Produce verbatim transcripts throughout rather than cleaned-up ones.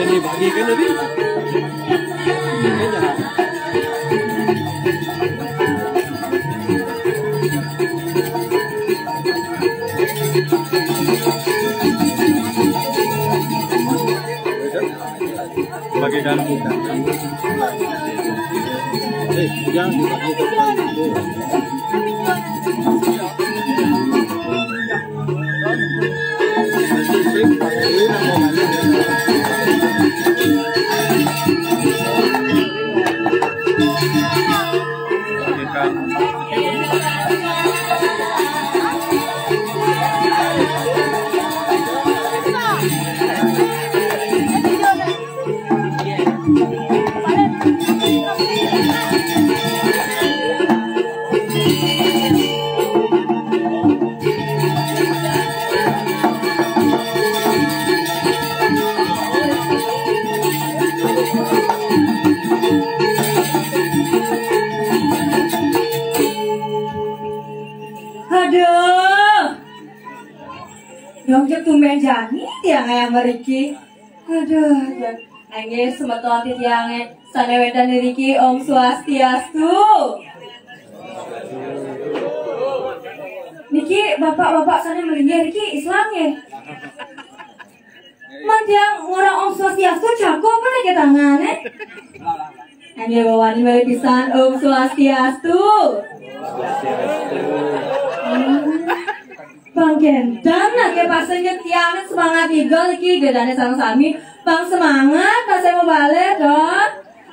Ini bagikan tadi. Bagikan kita. Eh, jangan dibagikan. Aduh. Dong, cek tumben jani tiang ayam mriki. Aduh, aduh. Nggih, semeton titiang sane wenten niki, Om Swastiastu. Niki bapak-bapak sane melinggih niki Islam nggih? Mun tiang ngorang Om Swastiastu, jago apa nake tangane? Nggih, wawani malih pisan, Om Swastiastu. Hmm. Bang Gendan, nake pas nyet tiang semangat idol iki, gedane sareng sami. Bang semangat, pas saya mau balik, dong.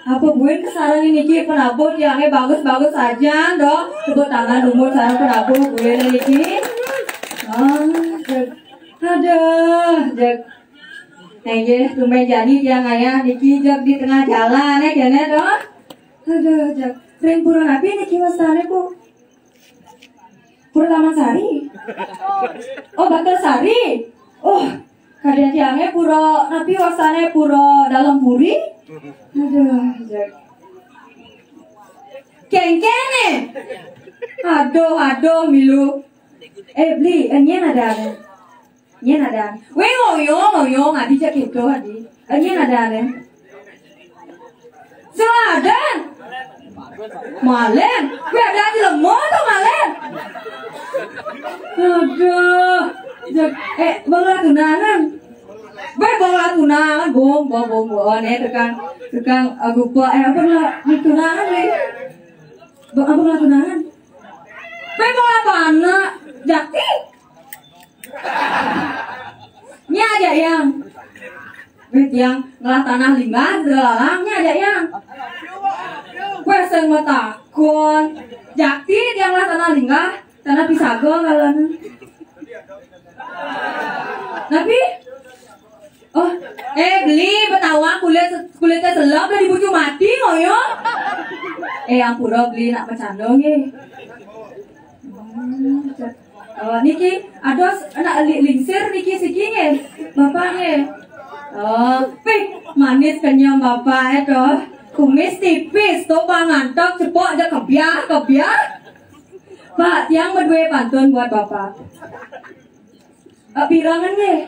Apa buin kasarengin niki, penabuh tiangé bagus-bagus sajan, dong. Tepuk tangan dumun sareng penabuh buin niki. Ah, jeg. Aduh, jeg. Inggih, tumbén jani tiang ngayah niki, jeg, di tengah jalan, eh, kéné, dong. Aduh, jeg. Ring pura napi niki wastané, Bu? Pura Taman Sari. Oh, Batur Sari. Oh, kadén tiangé pura napi wastané, pura Dalem Puri. Aduh, jeg. Kéngkéné. Aduh, aduh, milu. Eh, Bli, nyén adané? Nyén adané? Wéh, ngoyong, ngoyong, adi jak kéto, adi. Nyén adané? Sing adané. Malén. Wéh, ada di lemah to malén. Aduh. Jak, eh, bawa tunangan. Bé, bawa tunangan, bong, bong, bong, bong. Oh, né tukang, tukang, eh, gupa, eh, apa lah, tunangan, wéh. Ba-, apa lah tunangan? Bé, bawa apa anak? Jakti. Nya aja, Yang. Wih, tiang ngelah tanah linggah, delalang, nya aja, Yang. Wéh, sing matakon. Jakti tiang ngelah tanah linggah, tanah pisaga kalana. Tapi, oh, eh, Bli, betawang kulit, kulitnya selap, udah dibucu mati, ngoyo. Eh, ampura, Bli, nak bercanda, nggih. Hmm, Oh, niki, ados, nak li-, lingsir niki siki nggih. Bapak nggih. Oh, pih, manis kenyem Bapak, eh, to. Kumis tipis, to, pangantok, cepok aja kebiah, kebiah. Pak, tiang berduwe pantun buat Bapak. Eh, pirengan nggih.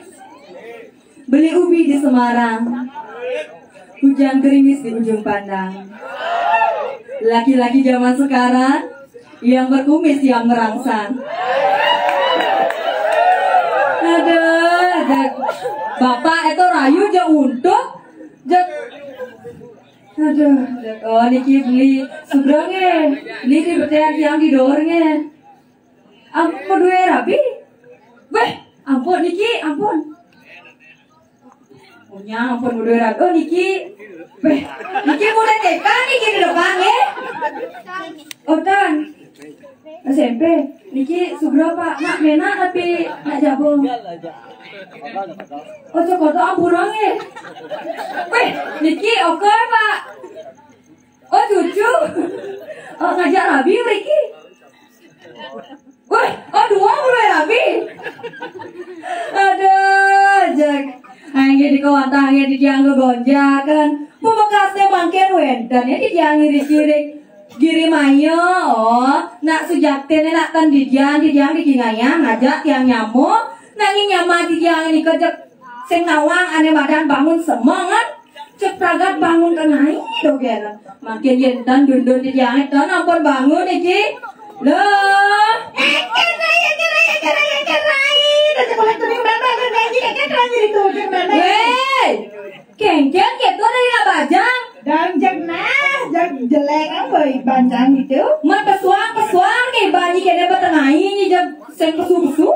Beli ubi di Semarang. Hujan gerimis di ujung pandang. Laki-laki zaman sekarang yang berkumis yang merangsang. Aduh, jak. Bapak itu rayu jak untuk. Jak. Aduh, jak. Oh, niki Beli sugra nggih. Beli di betean tiang di dor nggih. Ampun, duwe rabi. Wéh, ampun niki, ampun. Punya ampun, duwe rabi. Oh, niki. Wéh, niki mulai T K niki di depan, ya. Otan. S M P. Niki sugra, Pak? Nak ménak tapi nak jabung. Oh, cokoto ampura, ya. Wéh, niki oké, Pak. Oh, cucu. Oh, ngajak rabi mriki. Wéh, oh, dua mulai rabi. Aduh, jak. Ayo, nggih, dika wantah, nggih, dianggo gonjakan. Pamekasné mangkin wénten, ya, diang ngirik-ngirik. Giri Maya, oh, nak sujaktiné nak ten didiang, didiang dikingayang, ngajak tiang nyama. Nanging nyama didiang nika jeg sing nawang ané madan bangun semengan. Cepragat bangun kenai dogén. Mangkin yén tan dundun di tiangé tan ampun bangun iki. Loh. Éngkén rai, éngkén rai, éngkén rai, éngkén rai. Dadi mulai tuni mbak-mbak, éngkén rai, éngkén rai, éngkén rai. Wéh. Kéngkén kéto dari Abajang. Dan jeg nah, jeg jelék apa bancang gitu. Mat pesuang, pesuang nih, banyi kéné betengai nih, jeg sing pesu-pesu.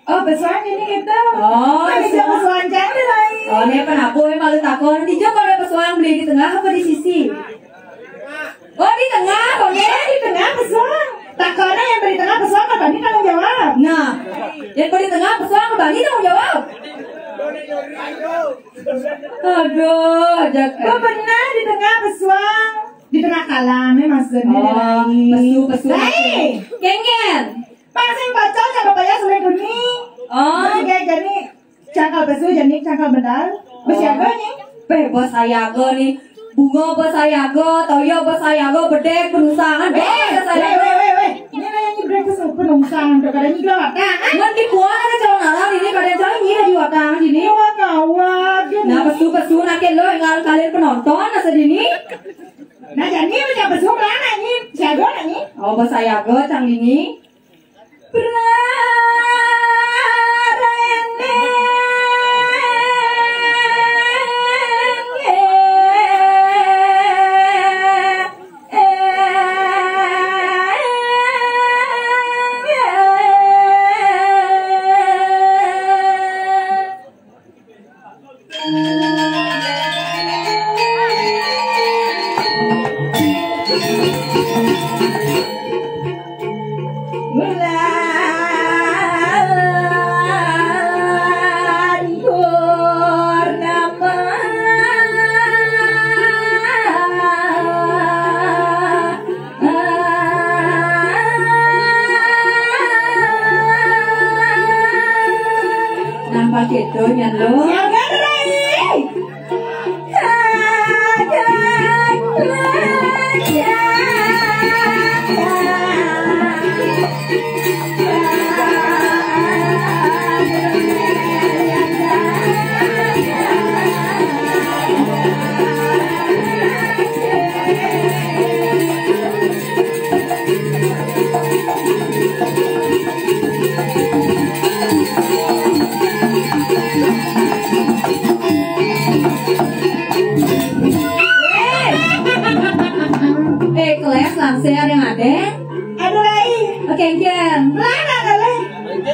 Oh, pesuang ini gitu. Oh, bisa pesuang. Pesuang cang deh, Rai. Oh, né penabuh, ya, malu takon. Di jok ada pesuang beli di tengah apa di sisi? Oh, di tengah, oké. Di tengah pesuang. Takonnya yang beri tengah pesuang, kan tadi tanggung jawab. Nah, yang beri tengah pesuang, kan tadi tanggung jawab. Aduh, jak. Oh, benar di tengah pesuang. Di tengah kalam, ya, maksudnya. Oh, Rai. Pesu, pesu. Rai. Kéngkén. Pas sing pacul cakep aja sampai duni. Oh. Jadi kayak jadi cangkal pesu, jadi cangkal bedal. Besiaga nih. Béh, bos sayaga nih. Bunga bos sayaga, toya bos sayaga, bedék penusangan. Béh, bos sayaga. Wéh, wéh, wéh. Ini nanya nyibrék pesu penusangan tuh, kadang nyibrék mata. Ngan di puan ada calon alam ini, kadang calon ini di watang sini. Wah, kawat, gitu. Nah, pesu-pesu naké lo yang kalian penonton asa dini. Nah, jadi macam pesu mana nih? Siaga nih. Oh, bos sayaga cang dini. Bulan purnama. Nang pakai tu nyan lo. Siapa tu, Rai? Eh, kelas langsir yang ada. Aduh, Rai. Oke, Ken. Mana kali?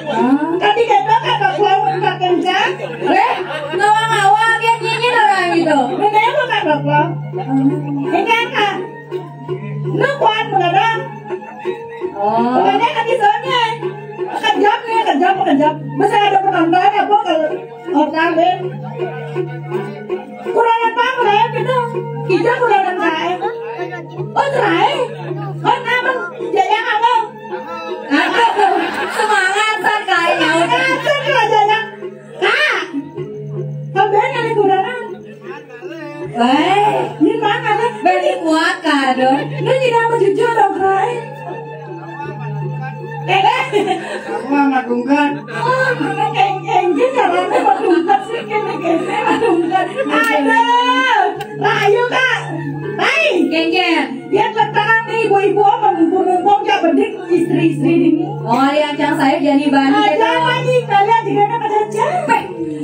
Oh. Tadi kata kata keluar minta kencang. Eh, ngawa-ngawa dia nyanyi orang gitu. Bener bukan bapak. Ini apa? Lu kuat mengadang. Oh. Pokoknya kan di sana. Kejam nih, kejam, kejam. Bisa ada penonton apa kalau hotel deh. Kurang apa, kurang apa itu? Kita kurang apa? Oh, cerai. Oh, nama? Jaya apa? Aduh, semangat kan kayaknya. Semangat kan kayaknya. Kak, kau benar nih kurang. Weh, ini mana nih? Bani kuat kado. Lu tidak mau jujur dong, Rai. Eh, eh. Aku mah madungkan. Oh, kengkeng, kengkeng, karena madungkan sih, kengkeng, madungkan. Aduh, rayu, Kak. Hai. Kengkeng. Dia terang nih, ibu-ibu, apa mumpung-mumpung, Kak, bedik istri-istri ini. Oh, yang cang saya jadi bani. Ada gitu. Lagi, kalian juga ada pada capek.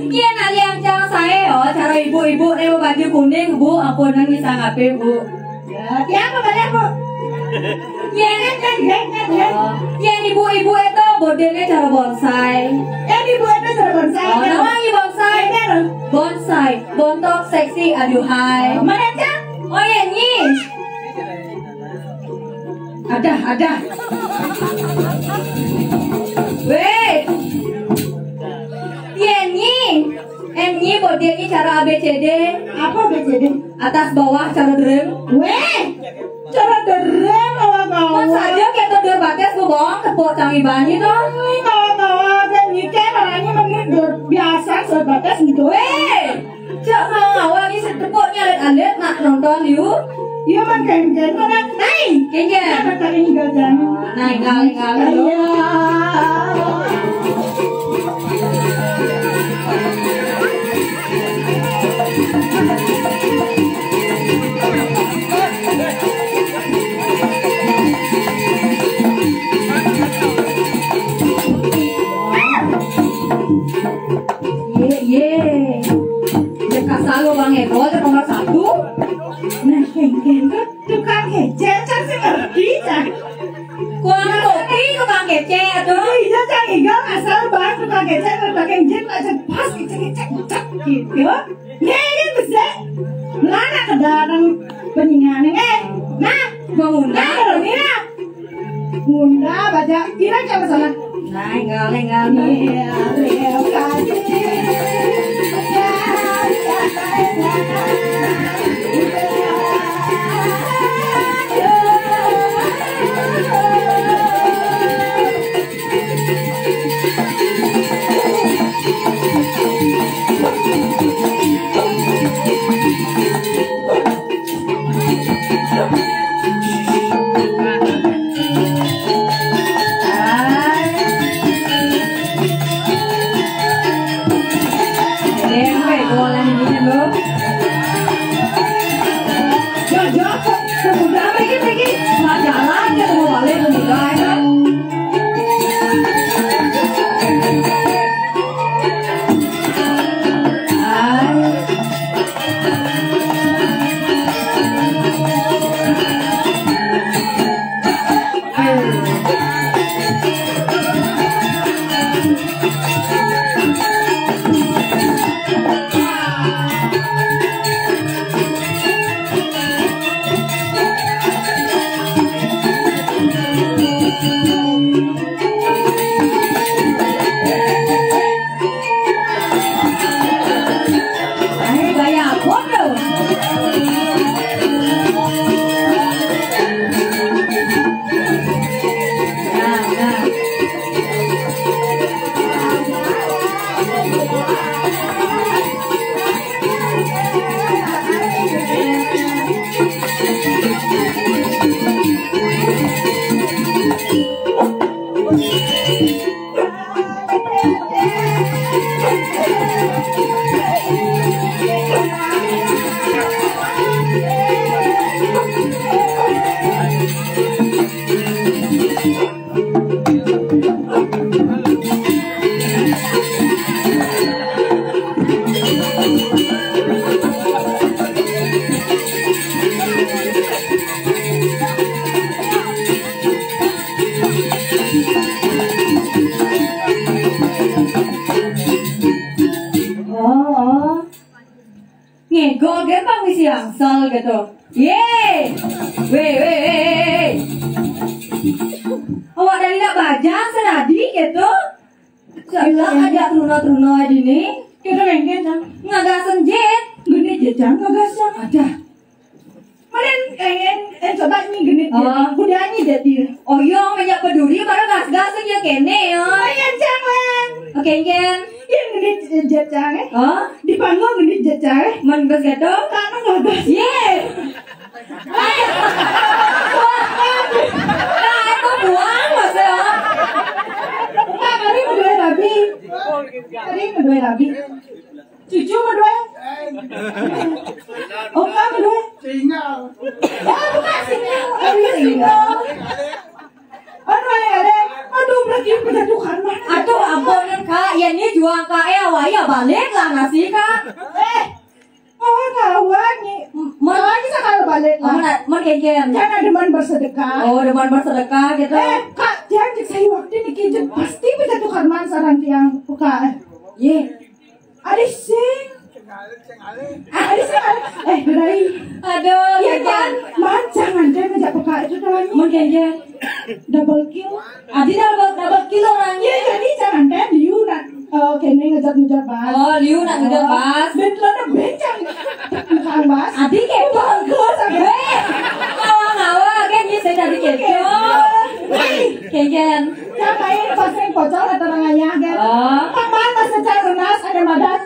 Iya, nah, yang cang saya, oh, cara ibu-ibu, eh, baju kuning, Bu, ampunan bisa ngape, Bu. Ya, siapa kalian, Bu? Ya, ya, ya, ya, ya, ya. Oh, yang ibu-ibu itu modelnya cara bonsai. Yang ibu itu cara bonsai, oh, kan? Namanya bonsai. Kan? Bonsai, bontok, seksi, aduhai. Oh, mana, Cang? Oh, ya, nyi. Ada, ada. Weh. Ya, nyi. Eh, nyi, model nyi cara A B C D. Apa A B C D? Atas bawah cara dereng. Weh, cara dereng awak-awak. Kan saja kita dur batas bu bawang tepuk cang iban itu. Awak-awak dan nyi teh orangnya mending dur biasa sebatas gitu. Weh, cak mau awak ni setepuk nyalet alit nak nonton you. Iya, man, kengkeng, mana? Hai! Kengkeng. Apa tadi tinggal jalan? Nah, tinggal, tinggal. Iya. Iya, iya. Ya, kasar lo, Bang Eko, nomor satu. Nah, kengkeng, kan? Tukang kecek, cang sih ngerti, cang. Kurang kopi tukang kecek, aduh. Oh, iya, cang, igal asal bang tukang kecek, pakai jin, aja pas, kecek, kecek, kecek, gitu. Nggak, ini bisa. Mana kedarang peningan, eh, nah, bangun. Nah, kalau ini, nah. Bunda, baca, kira coba sana. Nah, enggak, enggak, enggak. Iya, iya, kasih. Oh, oh. Ngego gen bang misi angsal gitu. Ye. Weh, weh, weh, weh. Awak dari nak bajang senadi gitu. Gila aja teruna-teruna di ni. Kita main kan? Ngagas senjit. Gini jejang ngagas yang ada. Mending pengen, eh, coba ni genit. Oh. Udah ni jadi. Oh iya, minyak peduli baru gas-gas ya kene ya. Lumayan, Cang, men. Oke, Jen. Iya, genit jejang, eh. Oh? Di panggung genit jejang, eh. Men bas gitu? Tangan lo bas. Ye. Nah, itu buang, Mas, ya. Nah, kali kedua rabi. Kali kedua rabi. Cucu kedua. Oh, kamu kedua. Singal. Oh, bukan singal. Oh, iya, singal. Aduh, ada, ada. Aduh, berarti berjatuhan, Mak. Aduh, ampun, Kak. Ya, ini juga, Kak. Eh, awak ya balik lah, nasi, Kak. Eh, awak kawan ni. Mon, kawan ni sekali balik lah. Mon, mon kengken. Jangan demen bersedekah. Oh, demen bersedekah gitu. Eh, Kak, jangan cek saya waktu ni kejut. Pasti berjatuhan man sarang tiang, Kak. Ye. Ada sing. Ada sing. Eh, berai. Aduh, iya kan? Man, jangan, jangan ngajak peka itu namanya. Mun kengken. Double kill. Adi double, double kill orangnya. Iya, jadi jangan kan, liu nak, eh, kene ngejat-ngejat bas. Oh, liu nak ngejat bas. Ben lo nak bencang. Bukan bas. Adi kayak bagus, ada. Weh, ngawa-ngawa, kan, ini saya tadi kengken. Kengken. Ngapain pas yang pocong atau orang ayah, kan? Oh. Paman masa cak renas, ada madat.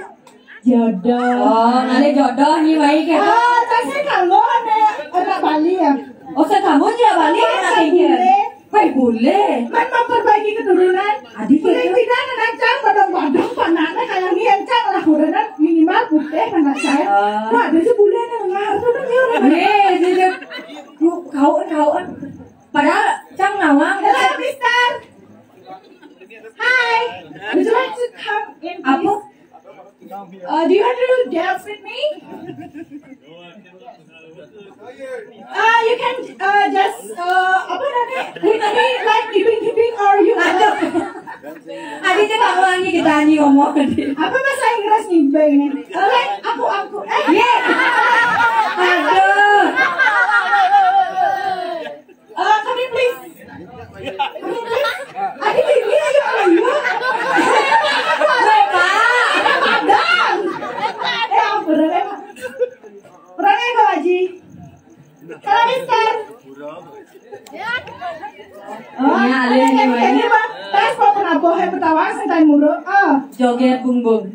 Jodoh. Oh, ada jodoh ni baik ya. Ah, tak saya kanggo ada anak Bali ya. Oh, saya kanggo dia Bali. Ah, anak saya kengken. Bule. Weh, bule. Man memperbaiki keturunan. Adik bule ya. Tidak ada rancang badong-badong panaknya kayak ni rancang lah udah minimal putih anak saya. Ah. Wah, ada si bule yang ngarep tuh dia. Eh, dia, dia. Kau, kau, kau. Padahal cang nawang. Hello, mister. Hi. Would you like to come in, please? Apa? Uh, do you want to dance with me? Uh, you can, uh, just, uh, apa namanya? With me, like, giving, giving, or you. Aduh. Adi cek aku lagi kita nyi ngomong. Apa bahasa Inggris nih, Bang? Uh, like, aku, aku. Eh. Ye. Aduh. Uh, come in, please. Come in, please. Adi, ini ayo, ayo. Bapak. Padang. Eh, ampun, eh, Pak. Kurang ego, Aji. Kalau mister. Oh, iya, ada yang lain. Ini, Pak. Tas mau kenapa? Hai, ketawa, santai mulu. Oh. Joget, bung, bung.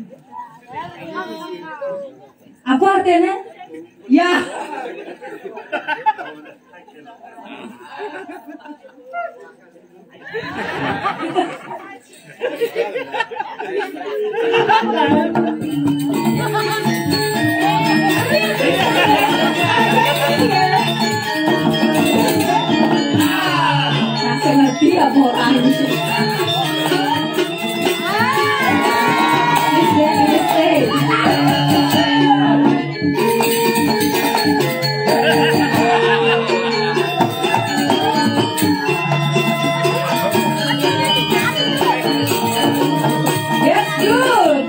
Apa artinya? Ya. Langsung ngerti ya, Bu. Yes, good.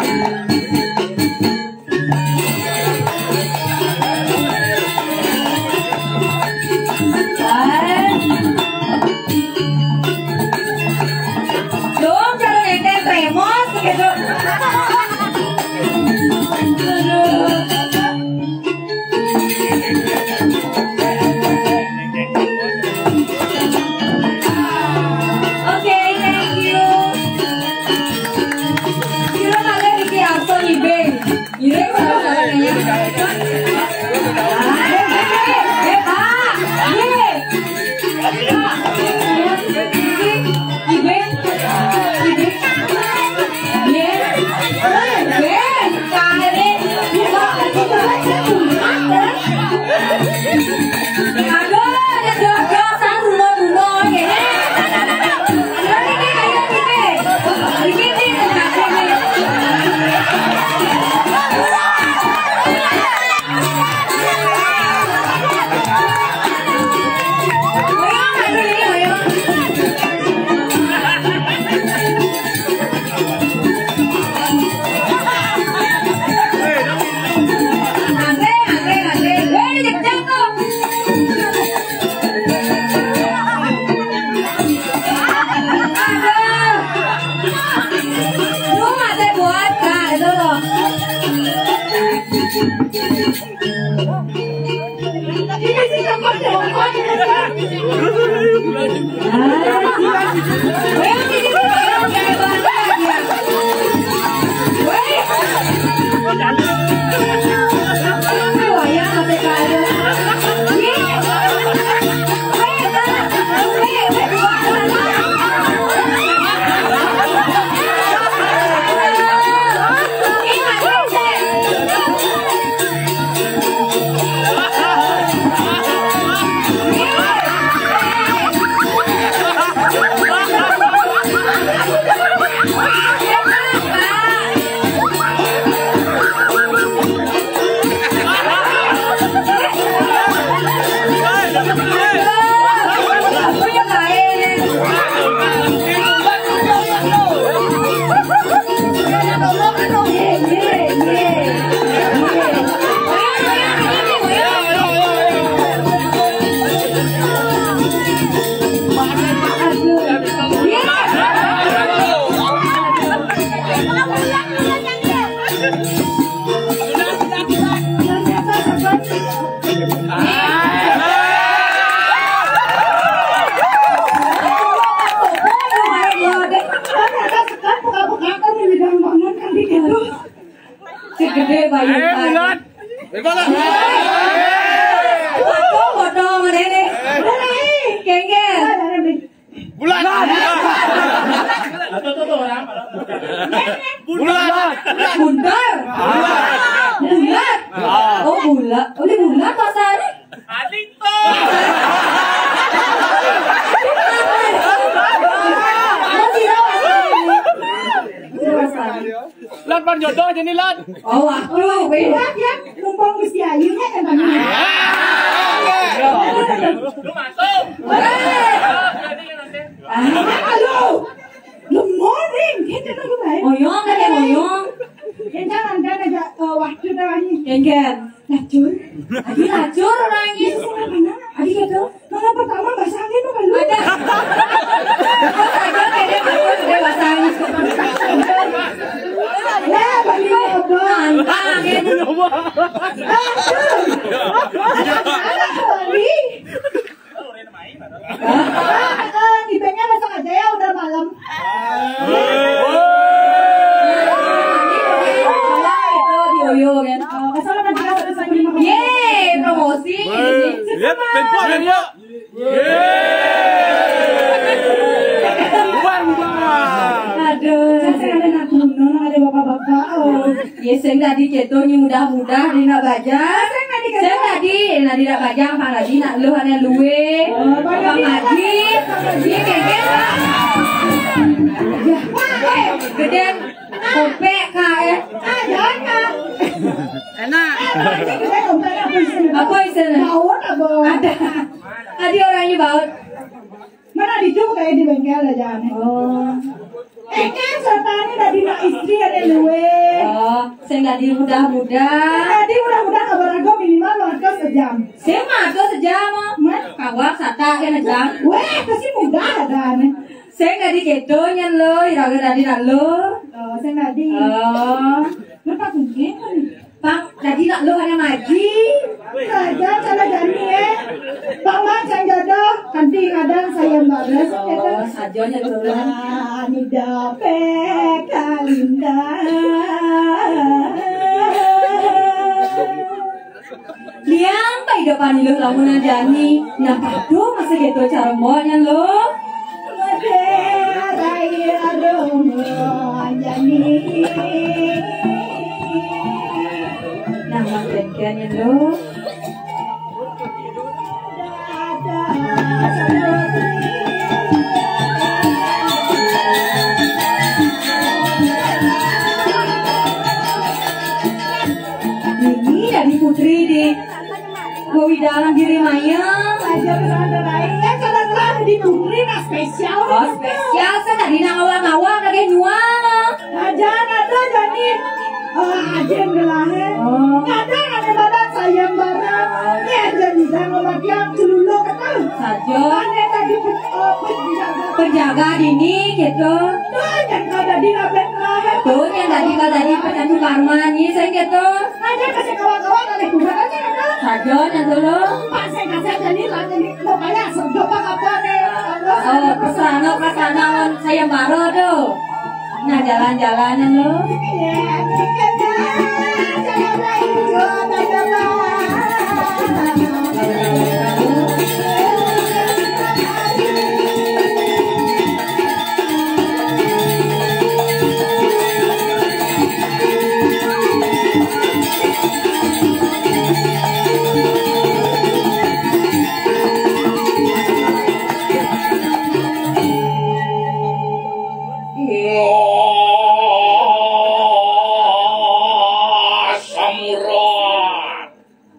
Buntar. Bulat. Oh, bulat. Oh, dia bulat, Pak Sari. Adik tuh. Masih ada, Pak Sari. Masih ada, Pak Sari. Lan, pan jodoh aja nih, Lan. Oh, aku beda ya. Numpang Gusti Ayu nya kan tadi. Lu masuk. Ah, halo. Good morning. Kita lagi baik. Moyong, kakek moyong. Kita nanti aja, eh, waktu dah ini. Kenken. Lacur. Adi lacur orangnya. Adi gitu. Malam pertama bahasa Inggris apa lu? Ada. Ada beda bagus, beda bahasa Inggris. Ya, bagi apa? Nantang, ya. Lacur. Anak Bali. Eh, di banknya besok aja ya, udah malam. Itu di Oyo kan. Eh, kesana kan kita satu satu lima. Yeay, promosi. Lihat, tempo, tempo. Bubar, bubar. Aduh. Saya ada nak gunung, ada bapak-bapak. Oh. Ya, sing tadi gitu, ni mudah-mudah, ni nak baca. Sing tadi gitu. Sing tadi, ni nak baca, apa tadi, nak lu ada luwe. Oh, apa tadi? Ngaji. Ngaji, kengkeng. Ya, eh, gede. Kopek, Kak, eh. Ah, jangan, Kak. Enak. Eh, apa isinya? Apa isinya? Baut, apa? Ada. Tadi orangnya baut. Mana dicuk kayak di bengkel aja nih. Oh. Eh, kan sertanya tadi nak istri ada luwe. Oh, saya nggak di mudah-mudah. Tadi mudah-mudah kabar aku minimal waktu sejam. Saya mah tuh sejam, oh. Mas? Kawak sata kan sejam. Weh, pasti mudah ada nih. Saya nggak di ketonya lo, iraga tadi nak lo. Oh, saya nggak di. Oh. Kenapa tuh? Pang, tadi nak lu ada ngaji. Saja cara jani, eh. Paman saya jodoh, kanti kadang saya balas. Oh, saja nya dulu. Ani dape kalinda. Liang pai depan lu lamun jani. Nah, padu masa gitu cara monya lo. Made arai arum jani. Nah, makin kene lo. Ini dari putri di Bawi dalam diri maya. Aja pesantren lain. Eh, kalau telah di putri, nah, spesial. Oh, spesial. Saya tadi nak awal-awal lagi nyual. Aja ada jadi. Oh, aja yang gelahe. Oh. Kadang ada badan saya barang. Ya, jadi jangan lagi yang celuluk, kata. Saja. Ada tadi, eh, penjaga. Penjaga dini, gitu. Tuh, yang ada di labet lahe. Tuh, yang tadi, kalau tadi, pecandu karma, nih, saya gitu. Aja kasih kawan-kawan, ada kuda aja, kata. Saja, yang dulu. Pak, saya kasih aja nih, lah, jadi, pokoknya, sedopak apa nih? Oh, pesana, pesana, saya baru tuh. Nah, jalan-jalanan lo.